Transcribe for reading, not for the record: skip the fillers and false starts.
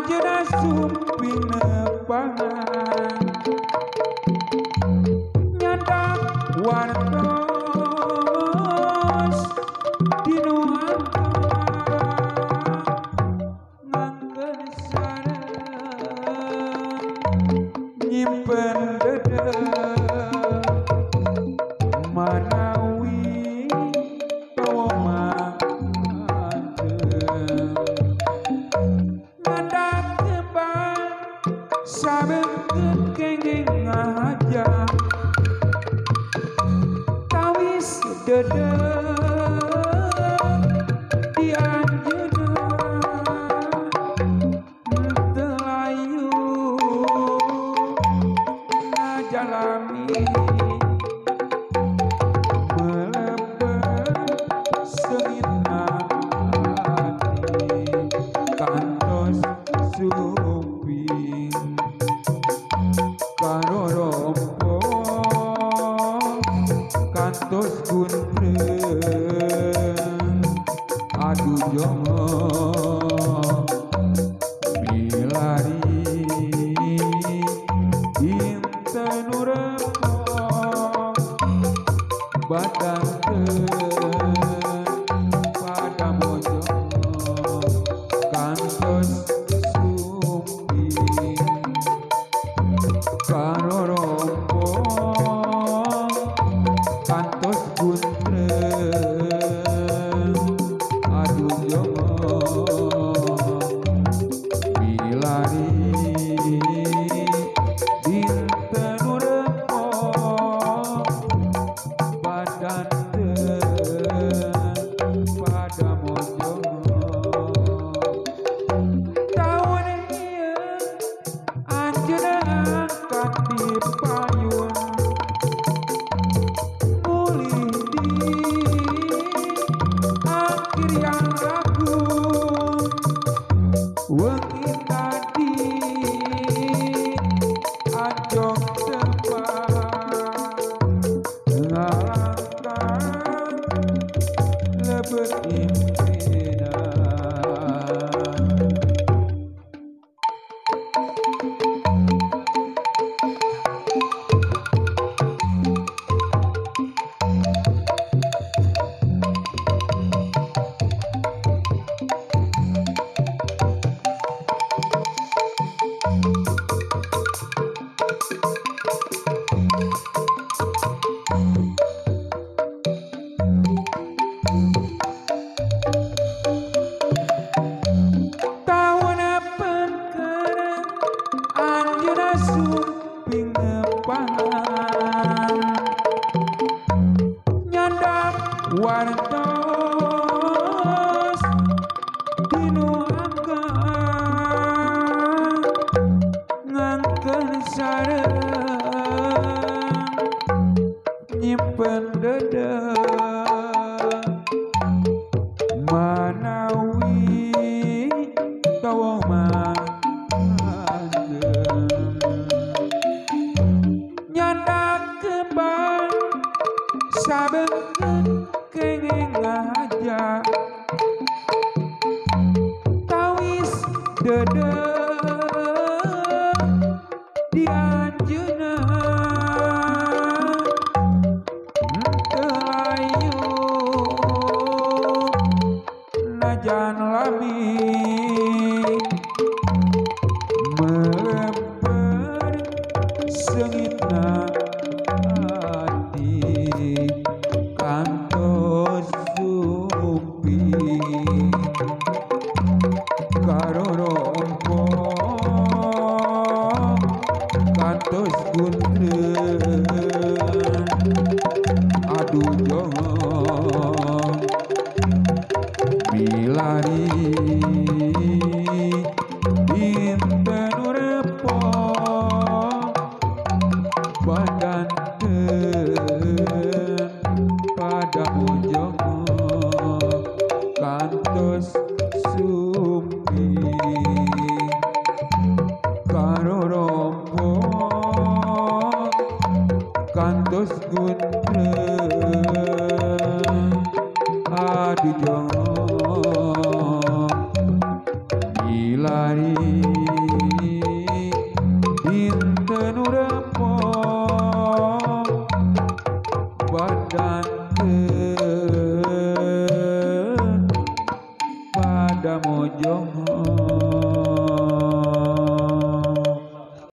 Anjeunna sumping nepangan nyandak wartos dinu angkang ngangkeun sareng nyimpen dedeg manawi tawa manteng nyandak kembang saben kenging ngahaja tawis dedeg di anjeunna teu layu ngajalami meleber seungitna ati kantos sumping karorompo kantos guntreng aduh jongo milari dinten nu repo badan pada mojongo kantos sumping karorompo kantos guntreng aduh jongo milari dinten nu repo badan pada mojongo taun ieu anjeunna angkat di payun mulih di akhir yang agung wengi tadi anjog tepang ngalangkang lebet impinan. Taun pengker anjeunna sumping nepangan nyandak wartos dinu angkang ngangkeun sareng nyimpen dedeg manawi tawa manteng nyandak kembang saben kenging ngahaja tawis dedeg di anjeunna teu layu najan lami meleber seungitna ati kantos sumping karorompo kantos guntreng aduh jongo milari dinten nu repo badan pada mojongo kantos sumping karorompo kantos guntreng aduh jongo milari. pada mojongo.